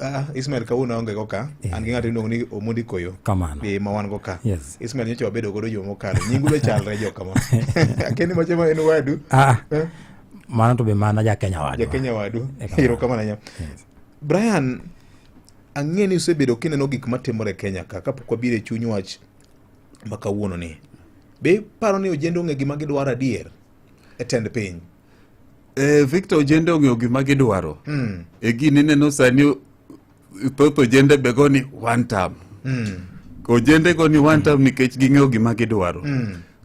Ah, Ismail kawuono aonge go ka. An gi ng'ato iluongo ni Omondi Koyo. Kamano. Eh, ma wan go ka. Yes. Ismail nyocha wabedo godo juma mokalo. Nyingu be chalre jo kama. Akeni machiemo en wadu. Ah, ah. Mano to be mana ja Kenya wadwa. Ja Kenya wadu. Eh, kamano. Erokamano ahinya. Brian, ang'e ni usebedo kineno gik matimore e Kenya ka kapok wabiro e chuny wach ma kawuono ni. Be iparo ni ojende ong'e gima gidwaro adier e tend piny? Victor, ojende ong'eyo gima gidwaro. E gini ineno sani thoth ojende be go ni one term. Ojende go ni one term nikech ging'eyo gima gidwaro.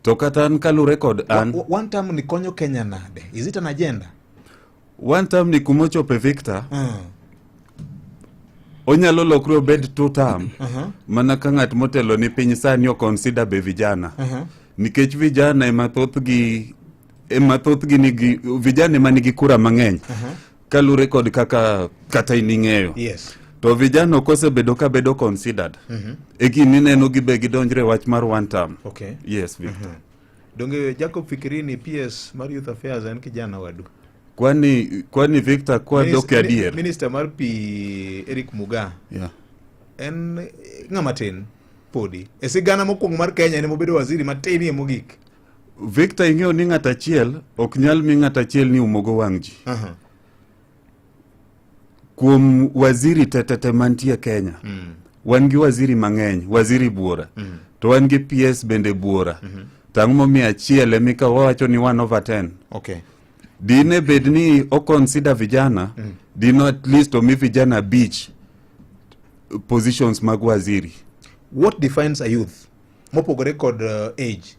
To kata an kalure kod an One term ni konyo Kenya nade? Is it an agenda? One term ni kumochope, Victor, onyalo lokre obed two term mana ka ng'at motelo ni piny sani oconsider be vijana, nikech vijana ema thothgi nigi, vijana ema nigi kura mang'eny kalure kod kaka kata in ing'eyo. To vijana ok osebedo ka bedo considered e gini ineno gi be gidonjre e wach mar one term. Yes, Victor. Donge Jacob Fikirini, PS mar Youth Affairs, en kijana wadu? Kwani Victor, kwa dhok e adier Minister mar pi Eric Muga en ng'ama tin podi. E sigana mokwongo mar Kenya en mobedo waziri matinie mogik. Victor, ing'eyo ni ng'at achiel ok nyal mi ng'at achiel ni umogo wang' ji. Kuom waziri tetete mantie Kenya, wan gi waziri mang'eny, waziri buora, to wan gi PS bende buora. To ang'o momiyo achiel emika wawacho ni 1 over 10? Dine bed ni oconsider vijana, dino at least omi vijana 5 positions mag waziri. What defines a youth? Mopogore kod age.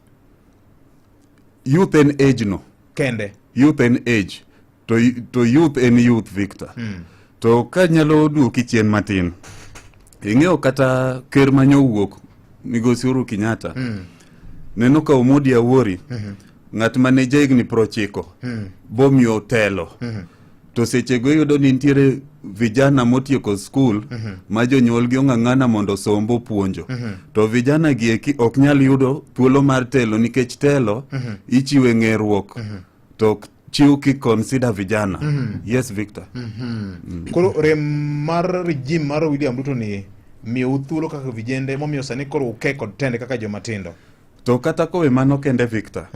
Youth en age no. Kende. Youth en age to youth en youth, Victor. To kanyalo duoki chien matin, ing'eyo kata ker manyowuok, migosi Uhuru Kenyatta, neno ka Omodi Awori, ng'at mane jahigni 90, bomiyo telo, to sechego iyudo ni nitiere vijana motieko skul ma jonyuolgi ong'ang'ana mondo osomb opuonjo, to vijana gi eki ok nyal yudo thuolo mar telo nikech telo ichiwe ng'eruok to ok chiw ki consider vijana. Yes, Victor. Koro rem mar regime mar William Ruto ni miyou thuolo kaka vijende momiyo sani koro uke kod tende kaka joma tindo. To kata kowe mano kende, Victor.